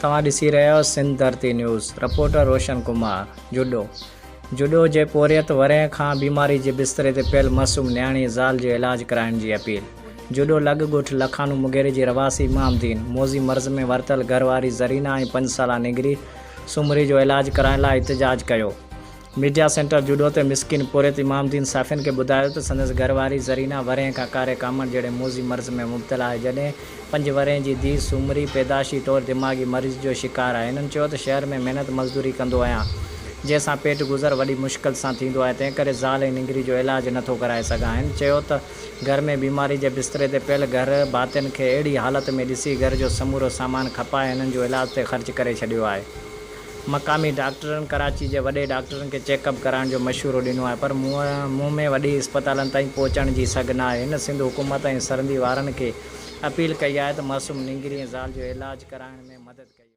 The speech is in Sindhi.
توهان ڏسي رهيا آهيو سنڌ ڌرتي نيوز، رپورٽر روشن ڪمار، جهڏو، جهڏو جي پورهيت ورهين کان بيماري جي بستري تي پيل معصوم نياڻي زال جو علاج ڪرائڻ جي اپيل، جهڏو لڳ ڳوٺ لکانو مغيري جي رهواسي امام دين موذي مرض ۾ ورتل گهر واري زرينا ۽ پنج سالا نينگري سومري جو علاج ڪرائڻ لاء احتجاج ڪيو. ميڊيا سينٽر جوڏو تي مسڪين پورهيت امام الدين صحافين کي ٻڌايو ته سندس گهر واري زرينا ورهين کان ڪاري ڪامڻ جهڙي موذي مرض ۾ مبتلا آهي جڏهن پنج ورهين جي ڌيء سومري پيدائشي طور دماغي مريض جو شڪار آهي هنن چيو ته شهر ۾ محنت مزدوري ڪندو آهيان جنهن سان پيٽ گذر وڏي مشڪل سان ٿيندو آهي تنهن ڪري زال ۽ نينگري جو علاج نٿو ڪرائي سگهان هن چيو ته گهر ۾ بيماري جي بستري تي پيل گهر ڀاتين کي اهڙي حالت ۾ ڏسي گهر جو سمورو سامان کپائي هنن جو علاج تي خرچ ڪري ڇڏيو آهي. مقامي ڊاڪٽرن ڪراچي جي وڏي ڊاڪٽرن کي چيڪ اپ ڪرائڻ جو مشورو ڏنو آهي پر مون ۾ وڏي اسپتالن تائين پهچڻ جي سگهه ناهي. هن سنڌ حڪومت ۽ سرندي وارن کي اپيل ڪئي آهي ته معصوم نينگري ۽ زال جو علاج ڪرائڻ ۾ مدد ڪئي وڃي.